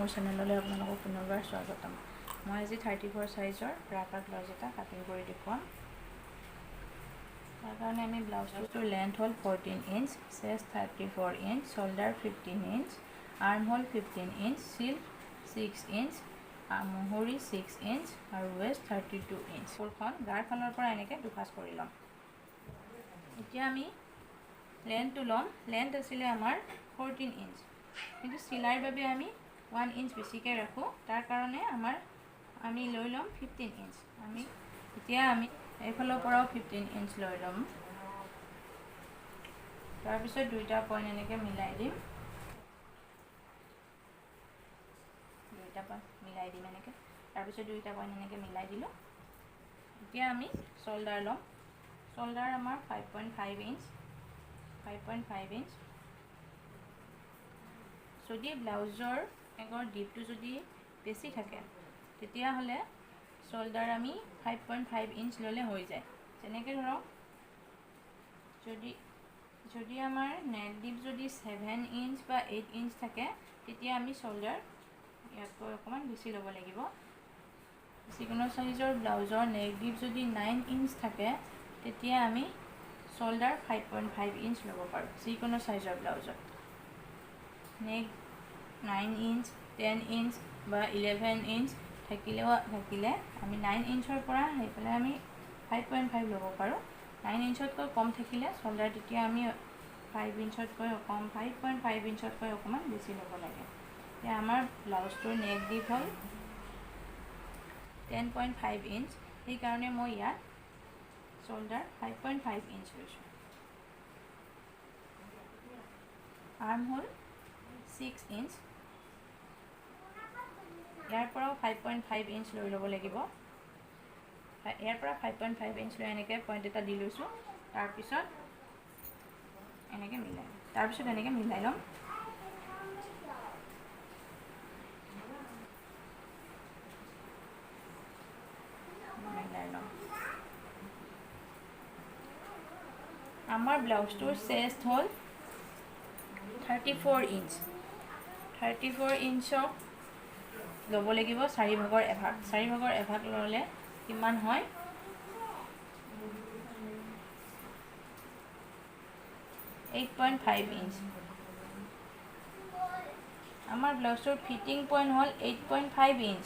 মোৰ চেনেললৈ আপোনালোকক পুনৰবাৰ স্বাগতম। মই আজি 34 সাইজৰ ব্ৰাকা ব্লাউজ এটা কাটিং কৰি দেখুৱাম। তাৰ কাৰণে আমি ব্লাউজটোৰ লেন্থ হ'ল 14 inch, chest 34 inch, shoulder 15 inch, arm hole 15 inch, sleeve 6 inch, Muhuri 6 inch আৰু ৱেষ্ট 32 ইঞ্চ। ফুলখন গাৰ ফালৰ পৰা এনেকৈ দুভাঁজ কৰি ল'ম। এতিয়া আমি লেন্থটো ল'ম। লেন্থ আছিলে আমাৰ 14 ইঞ্চ, কিন্তু চিলাইৰ বাবে আমি 1 ইঞ্চ বেছিকৈ ৰাখোঁ, তাৰ কাৰণে আমি লৈ ল'ম 15 ইঞ্চ। এতিয়া আমি এইফালৰ পৰাও 15 ইঞ্চ লৈ ল'ম। তাৰপিছত দুইটা পইণ্ট এনেকৈ মিলাই দিম, দুইটা পইণ্ট মিলাই দিম এনেকৈ। তাৰপিছত দুইটা পইণ্ট এনেকৈ মিলাই দিলোঁ। এতিয়া আমি শ্বল্ডাৰ ল'ম। শ্বল্ডাৰ আমাৰ 5.5 ইঞ্চ, 5.5 ইঞ্চ। যদি ব্লাউজৰ নেকৰ ডিপটো যদি বেছি থাকে তেতিয়াহ'লে শ্বল্ডাৰ আমি 5.5 ইঞ্চ ল'লে হৈ যায়। যেনেকৈ ধৰক যদি আমাৰ নেক ডিপ যদি 7 ইঞ্চ বা 8 ইঞ্চ থাকে তেতিয়া আমি শ্বল্ডাৰ ইয়াতকৈ অকণমান বেছি ল'ব লাগিব। যিকোনো চাইজৰ ব্লাউজৰ নেক ডিপ যদি 9 ইঞ্চ থাকে তেতিয়া আমি শ্বল্ডাৰ 5.5 ইঞ্চ ল'ব পাৰোঁ। যিকোনো চাইজৰ ব্লাউজত নেক 9 ইঞ্চ, 10 ইঞ্চ বা 11 ইঞ্চ থাকিলে আমি 9 ইঞ্চৰ পৰা সেইফালে আমি 5.5 ল'ব পাৰোঁ। 9 ইঞ্চতকৈ কম থাকিলে শ্বল্ডাৰ তেতিয়া আমি 5 ইঞ্চতকৈ কম, 5.5 ইঞ্চতকৈ অকণমান বেছি ল'ব লাগে। এতিয়া আমাৰ ব্লাউজটোৰ নেক ডিপ হ'ল 10.5 ইঞ্চ, সেইকাৰণে মই ইয়াত শ্বল্ডাৰ 5.5 ইঞ্চ লৈছোঁ। আৰ্ম হ'ল 6 ইঞ্চ, ইয়াৰ পৰাও 5.5 ইঞ্চ লৈ ল'ব লাগিব। ইয়াৰ পৰা 5.5 ইঞ্চ লৈ এনেকৈ পইণ্ট এটা দি লৈছোঁ। তাৰপিছত এনেকৈ মিলাই, তাৰপিছত এনেকৈ মিলাই ল'ম। মিলাই ল'ম। আমাৰ ব্লাউজটোৰ চেষ্ট হ'ল 34 ইঞ্চ। 34 ইঞ্চক ল'ব লাগিব চাৰি ভাগৰ এভাগ। চাৰি ভাগৰ এভাগ ল'লে কিমান হয়? 8.5 ইঞ্চ। আমাৰ ব্লাউজটোৰ ফিটিং পইণ্ট হ'ল 8.5 ইঞ্চ,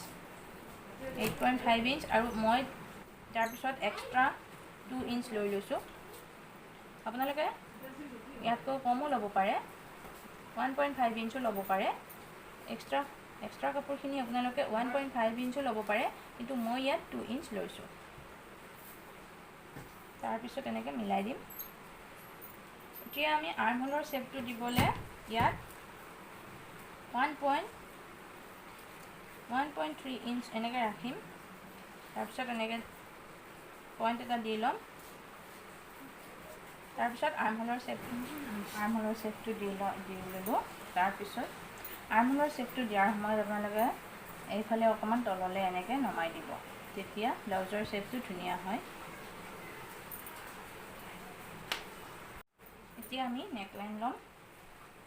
8.5 ইঞ্চ। আৰু মই তাৰপিছত এক্সট্ৰা 2 ইঞ্চ লৈ লৈছোঁ। আপোনালোকে ইয়াতকৈ কমো ল'ব পাৰে, 1.5 ইঞ্চো ল'ব পাৰে। এক্সট্ৰা কাপোৰখিনি আপোনালোকে 1.5 ইঞ্চো ল'ব পাৰে, কিন্তু মই ইয়াত 2 ইঞ্চ লৈছোঁ। তাৰপিছত এনেকৈ মিলাই দিম। এতিয়া আমি আৰ্ম হোলৰ শ্বেপটো দিবলৈ ইয়াত 1.3 ইঞ্চ এনেকৈ ৰাখিম। তাৰপিছত এনেকৈ পইণ্ট এটা দি ল'ম। তাৰপিছত আৰ্ম হোলৰ শ্বেপটো দি ল'লোঁ। তাৰপিছত আৰ্ম হোলৰ শ্বেপটো দিয়াৰ সময়ত আপোনালোকে এইফালে অকণমান তললৈ এনেকৈ নমাই দিব, তেতিয়া ব্লাউজৰ শ্বেপটো ধুনীয়া হয়। এতিয়া আমি নেকলাইন ল'ম।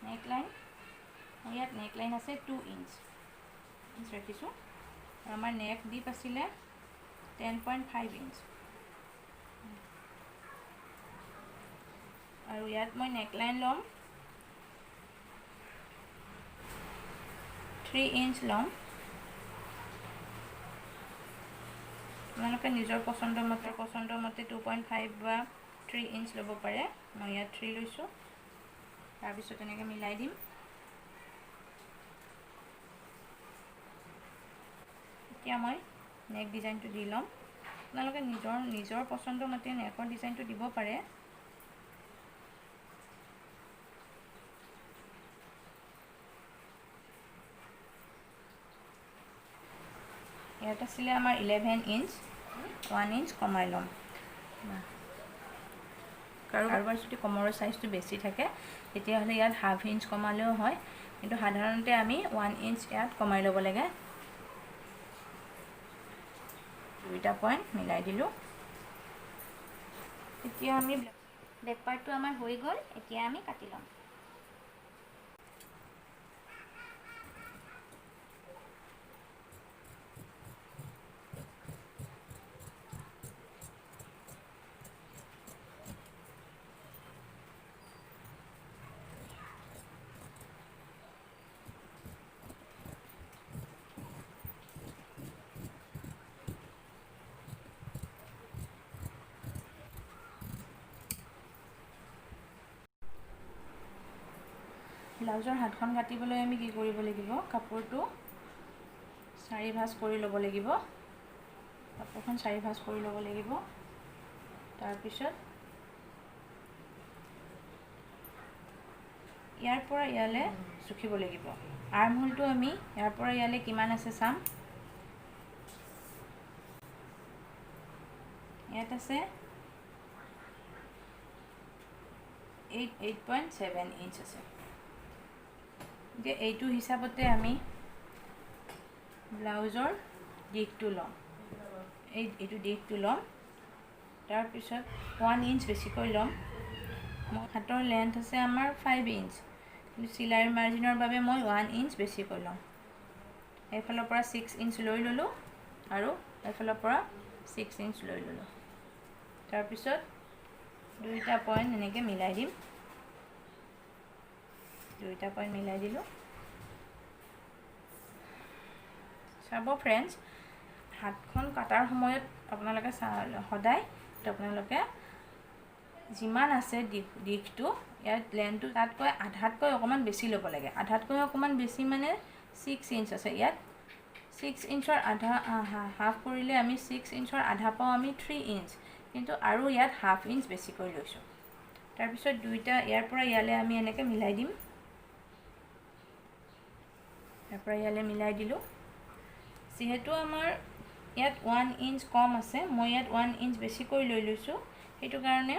নেকলাইন ইয়াত নেকলাইন আছে 2 ইঞ্চ ৰাখিছোঁ। আৰু আমাৰ নেক ডিপ আছিলে 10.5 ইঞ্চ। আৰু ইয়াত মই নেকলাইন ল'ম 3 ইঞ্চ ল'ম। আপোনালোকে নিজৰ পচন্দৰ মতে 2.5 বা 3 ইঞ্চ ল'ব পাৰে। মই ইয়াত 3 লৈছোঁ। তাৰপিছত এনেকৈ মিলাই দিম। এতিয়া মই নেক ডিজাইনটো দি ল'ম। আপোনালোকে নিজৰ পচন্দৰ মতে নেকৰ ডিজাইনটো দিব পাৰে। ইয়াত আছিলে আমাৰ 11 ইঞ্চ, 1 ইঞ্চ কমাই ল'ম। কাৰোবাৰ যদি কমৰৰ চাইজটো বেছি থাকে তেতিয়াহ'লে ইয়াত 0.5 ইঞ্চ কমালেও হয়, কিন্তু সাধাৰণতে আমি 1 ইঞ্চ ইয়াত কমাই ল'ব লাগে। দুইটা পইণ্ট মিলাই দিলোঁ। এতিয়া আমি বেক পাৰ্টটো আমাৰ হৈ গ'ল। এতিয়া আমি কাটি ল'ম। ব্লাউজৰ হাতখন কাটিবলৈ আমি কি কৰিব লাগিব, কাপোৰটো চাৰি ভাঁজ কৰি ল'ব লাগিব। কাপোৰখন চাৰি ভাঁজ কৰি ল'ব লাগিব। তাৰপিছত ইয়াৰ পৰা ইয়ালৈ জুখিব লাগিব। আৰ্ম হোলটো আমি ইয়াৰ পৰা ইয়ালৈ কিমান আছে চাম। ইয়াত আছে 8.7 ইঞ্চ আছে। এতিয়া এইটো হিচাপতে আমি ব্লাউজৰ দীঘটো ল'ম, এইটো দীঘটো ল'ম। তাৰপিছত 1 ইঞ্চ বেছিকৈ ল'ম। মোৰ হাতৰ লেন্থ আছে আমাৰ 5 ইঞ্চ, কিন্তু চিলাইৰ মাৰ্জিনৰ বাবে মই 1 ইঞ্চ বেছিকৈ ল'ম। এইফালৰ পৰা 6 ইঞ্চ লৈ ল'লোঁ আৰু এইফালৰ পৰা 6 ইঞ্চ লৈ ল'লোঁ। তাৰপিছত দুইটা পইণ্ট এনেকৈ মিলাই দিম। দুইটা পইণ্ট মিলাই দিলোঁ। চাব ফ্ৰেণ্ডছ, হাতখন কটাৰ সময়ত আপোনালোকে সদায় আপোনালোকে যিমান আছে দীঘটো ইয়াত লেন্থটো তাতকৈ আধাতকৈ অকণমান বেছি ল'ব লাগে। আধাতকৈ অকণমান বেছি মানে 6 ইঞ্চ আছে। ইয়াত 6 ইঞ্চৰ আধা হাফ কৰিলে আমি 6 ইঞ্চৰ আধা পাওঁ আমি 3 ইঞ্চ, কিন্তু আৰু ইয়াত হাফ ইঞ্চ বেছিকৈ লৈছোঁ। তাৰপিছত দুইটা ইয়াৰ পৰা ইয়ালৈ আমি এনেকৈ মিলাই দিম। ইয়াৰ পৰা ইয়ালৈ মিলাই দিলোঁ। যিহেতু আমাৰ ইয়াত 1 ইঞ্চ কম আছে, মই ইয়াত 1 ইঞ্চ বেছিকৈ লৈ লৈছোঁ। সেইটো কাৰণে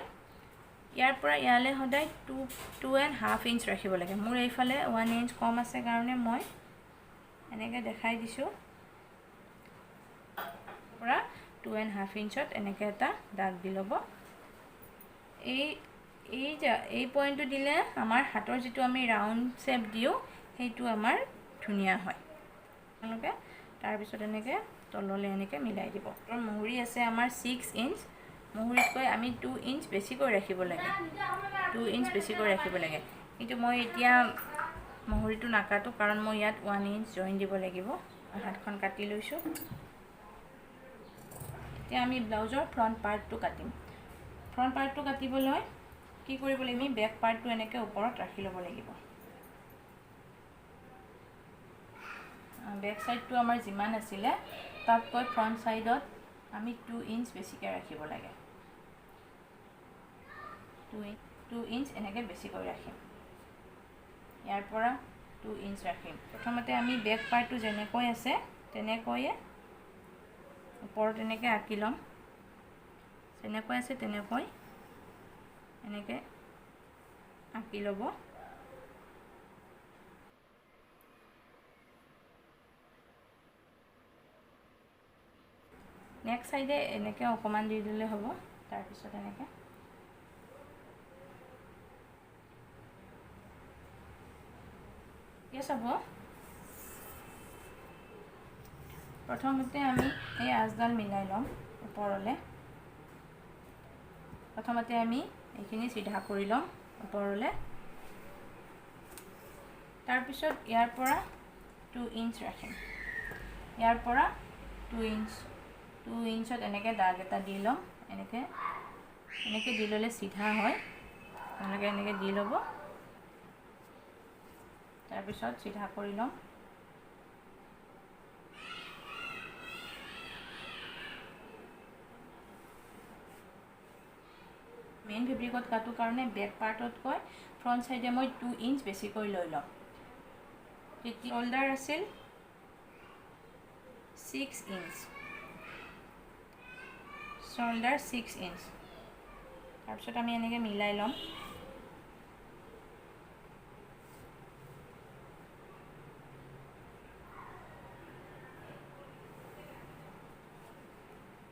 ইয়াৰ পৰা ইয়ালৈ সদায় 2.5 ইঞ্চ ৰাখিব লাগে। মোৰ এইফালে 1 ইঞ্চ কম আছে কাৰণে মই এনেকৈ দেখাই দিছোঁ। পৰা 2.5 ইঞ্চত এনেকৈ এটা দাগ দি ল'ব। এই পইণ্টটো দিলে আমাৰ হাতৰ যিটো আমি ৰাউণ্ড শ্বেপ দিওঁ সেইটো আমাৰ ধুনীয়া হয়। আপোনালোকে তাৰপিছত এনেকৈ তললৈ এনেকৈ মিলাই দিব। মহুৰি আছে আমাৰ 6 ইঞ্চ, মহুৰিতকৈ আমি 2 ইঞ্চ বেছিকৈ ৰাখিব লাগে। 2 ইঞ্চ বেছিকৈ ৰাখিব লাগে, কিন্তু মই এতিয়া মহুৰিটো নাকাটো কাৰণ মই ইয়াত 1 ইঞ্চ জইন দিব লাগিব। হাতখন কাটি লৈছোঁ। এতিয়া আমি ব্লাউজৰ ফ্ৰণ্ট পাৰ্টটো কাটিম। ফ্ৰণ্ট পাৰ্টটো কাটিবলৈ কি কৰিব লাগিব, আমি বেক পাৰ্টটো এনেকৈ ওপৰত ৰাখি ল'ব লাগিব। বেক ছাইডটো আমাৰ যিমান আছিলে তাতকৈ ফ্ৰণ্ট ছাইডত আমি 2 ইঞ্চ বেছিকৈ ৰাখিব লাগে। 2 ইঞ্চ এনেকৈ বেছিকৈ ৰাখিম। ইয়াৰ পৰা 2 ইঞ্চ ৰাখিম। প্ৰথমতে আমি বেক পাৰ্টটো যেনেকৈ আছে তেনেকৈয়ে ওপৰত এনেকৈ আঁকি ল'ম। যেনেকৈ আছে তেনেকৈ এনেকৈ আঁকি ল'ব। নেক্সট চাইডে এনেকৈ অকণমান দি দিলে হ'ব। তাৰপিছত এনেকৈ চাব। প্ৰথমতে আমি এই আঁচডাল মিলাই ল'ম ওপৰলৈ। প্ৰথমতে আমি এইখিনি চিধা কৰি ল'ম ওপৰলৈ। তাৰপিছত ইয়াৰ পৰা 2 ইঞ্চ ৰাখিম। ইয়াৰ পৰা 2 ইঞ্চ, 2 ইঞ্চত এনেকৈ দাগ এটা দি ল'ম। এনেকৈ এনেকৈ দি ল'লে চিধা হয়। আপোনালোকে এনেকৈ দি ল'ব। তাৰপিছত চিধা কৰি ল'ম। মেইন ফেব্ৰিকত কাটো কাৰণে বেক পাৰ্টতকৈ ফ্ৰণ্ট চাইডে মই 2 ইঞ্চ বেছিকৈ লৈ ল'ম। শ্বল্ডাৰ আছিল 6 ইঞ্চ, শ্বল্ডাৰ 6 ইঞ্চ। তাৰপিছত আমি এনেকৈ মিলাই ল'ম।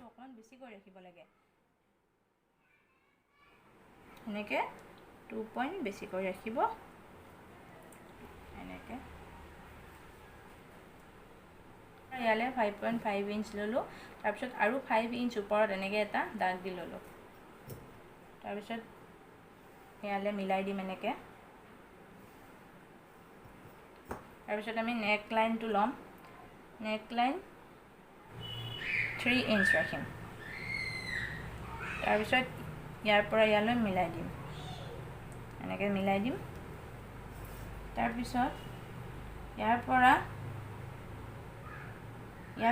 অকণমান বেছিকৈ ৰাখিব লাগে। এনেকৈ 2 পইণ্ট বেছিকৈ ৰাখিব। এনেকৈ ইয়ালৈ 5.5 ইঞ্চ ল'লোঁ। তাৰপিছত আৰু 5 ইঞ্চ ওপৰত এনেকৈ এটা দাগ দি ল'লোঁ। তাৰপিছত ইয়ালৈ মিলাই দিম এনেকৈ। তাৰপিছত আমি নেক লাইনটো ল'ম। নেক লাইন 3 ইঞ্চ ৰাখিম। তাৰপিছত ইয়াৰ পৰা ইয়ালৈ মিলাই দিম, এনেকৈ মিলাই দিম। তাৰপিছত ইয়াৰ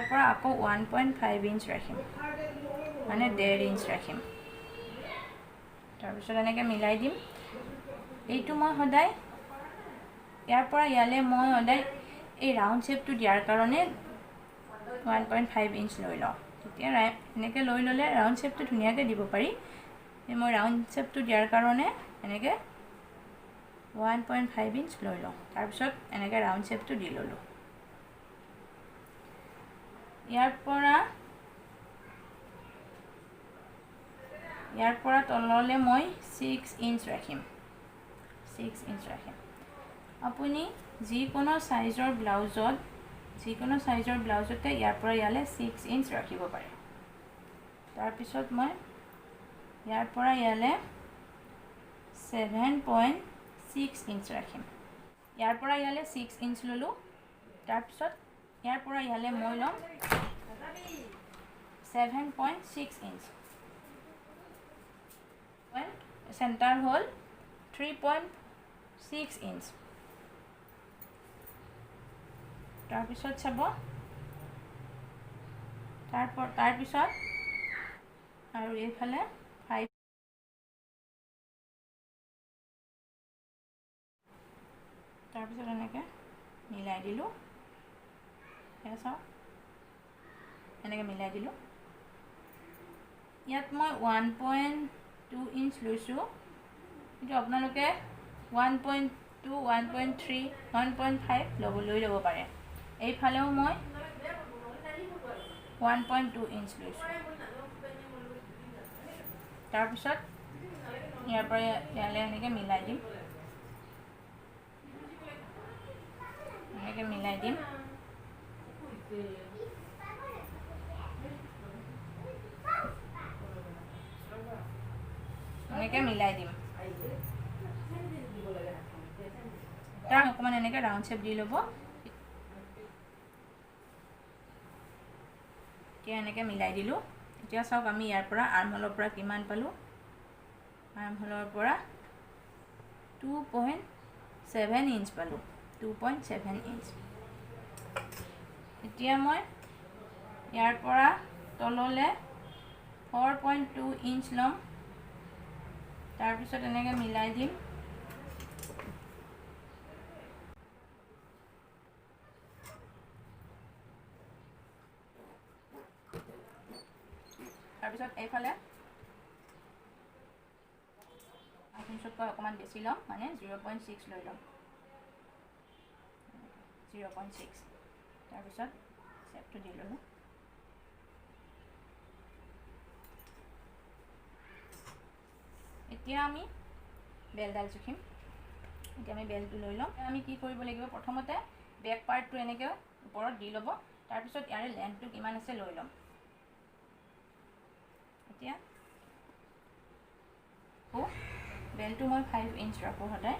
পৰা আকৌ 1.5 ইঞ্চ ৰাখিম, মানে 1.5 ইঞ্চ ৰাখিম। তাৰপিছত এনেকৈ মিলাই দিম। এইটো মই সদায় ইয়াৰ পৰা ইয়ালৈ মই সদায় এই ৰাউণ্ড শ্বেপটো দিয়াৰ কাৰণে 1.5 ইঞ্চ লৈ লওঁ। তেতিয়া এনেকৈ লৈ ল'লে ৰাউণ্ড শ্বেপটো ধুনীয়াকৈ দিব পাৰি। মই ৰাউণ্ড শ্বেপটো দিয়াৰ কাৰণে এনেকৈ 1.5 ইঞ্চ লৈ লওঁ। তাৰপিছত এনেকৈ ৰাউণ্ড শ্বেপটো দি ল'লোঁ। ইয়াৰ পৰা তললৈ মই 6 ইঞ্চ ৰাখিম, 6 ইঞ্চ ৰাখিম। আপুনি যিকোনো চাইজৰ ব্লাউজতে ইয়াৰ পৰা ইয়ালৈ 6 ইঞ্চ ৰাখিব পাৰে। তাৰপিছত মই ইয়াৰ পৰা ইয়ালৈ 7.6 ইঞ্চ ৰাখিম। ইয়াৰ পৰা ইয়ালৈ 6 ইঞ্চ ল'লোঁ। তাৰপিছত ইয়াৰ পৰা ইয়ালৈ মই ল'ম 7.6 ইঞ্চ। চেণ্টাৰ হ'ল 3.6 ইঞ্চ। তাৰপিছত চাব, তাৰপিছত আৰু এইফালে 5। তাৰপিছত এনেকৈ মিলাই দিলোঁ। এয়া চাওক, এনেকৈ মিলাই দিলোঁ। ইয়াত মই 1.2 ইঞ্চ লৈছোঁ, কিন্তু আপোনালোকে 1.2, 1.3, 1.5 লৈ ল'ব পাৰে। এইফালেও মই 1.2 ইঞ্চ লৈছোঁ। তাৰপিছত ইয়াৰ পৰা ইয়ালৈ এনেকৈ মিলাই দিম, এনেকৈ মিলাই দিম। এনেকৈ মিলাই দিম। তাৰ অকণমান এনেকৈ ৰাউণ্ড শ্বেপ দি ল'ব। এতিয়া এনেকৈ মিলাই দিলোঁ। এতিয়া চাওক আমি ইয়াৰ পৰা আৰ্মহোলৰ পৰা কিমান পালোঁ। আৰ্মহোলৰ পৰা 2.7 ইঞ্চ পালোঁ, 2.7 ইঞ্চ। এতিয়া মই ইয়াৰ পৰা তললৈ 4.2 ইঞ্চ ল'ম। তাৰপিছত এনেকৈ মিলাই দিম। তাৰপিছত এইফালে 8 ইঞ্চতকৈ অকণমান বেছি ল'ম, মানে 0.6 লৈ ল'ম, 0.6। তাৰপিছত শ্বেপটো দি ল'লোঁ। এতিয়া আমি বেলডাল জুখিম। এতিয়া আমি বেলটো লৈ ল'ম। আমি কি কৰিব লাগিব, প্ৰথমতে বেক পাৰ্টটো এনেকৈ ওপৰত দি ল'ব। তাৰপিছত ইয়াৰে লেন্থটো কিমান আছে লৈ ল'ম। এতিয়া বেলটো মই 5 ইঞ্চ ৰাখোঁ সদায়।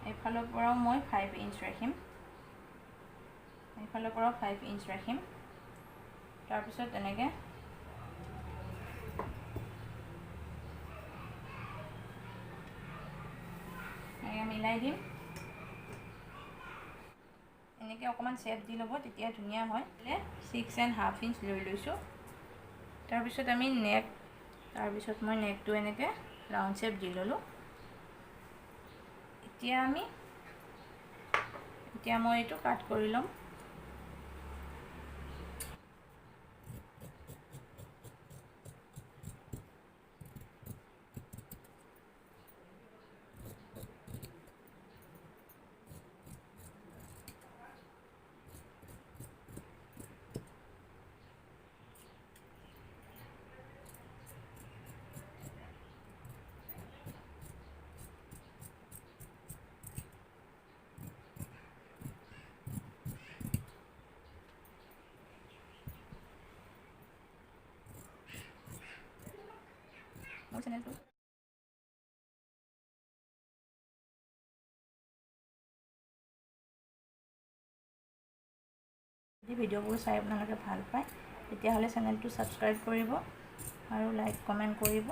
এইফালৰ পৰাও মই 5 ইঞ্চ ৰাখিম, এইফালৰ পৰাও 5 ইঞ্চ ৰাখিম। তাৰপিছত এনেকৈ মিলাই দিম। এনেকৈ অকণমান শ্বেপ দি ল'ব, তেতিয়া ধুনীয়া হয়। 6.5 ইঞ্চ লৈ লৈছোঁ। তাৰপিছত আমি নেক, তাৰপিছত মই নেকটো এনেকৈ ৰাউণ্ড শ্বেপ দি ল'লোঁ। এতিয়া মই এইটো কাট কৰি ল'ম। মোৰ চেনেলটো যদি ভিডিঅ'বোৰ চাই আপোনালোকে ভাল পায়, তেতিয়াহ'লে চেনেলটো ছাবস্ক্ৰাইব কৰিব আৰু লাইক কমেণ্ট কৰিব।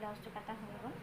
ব্লাউজটো কটা হৈ গ'ল।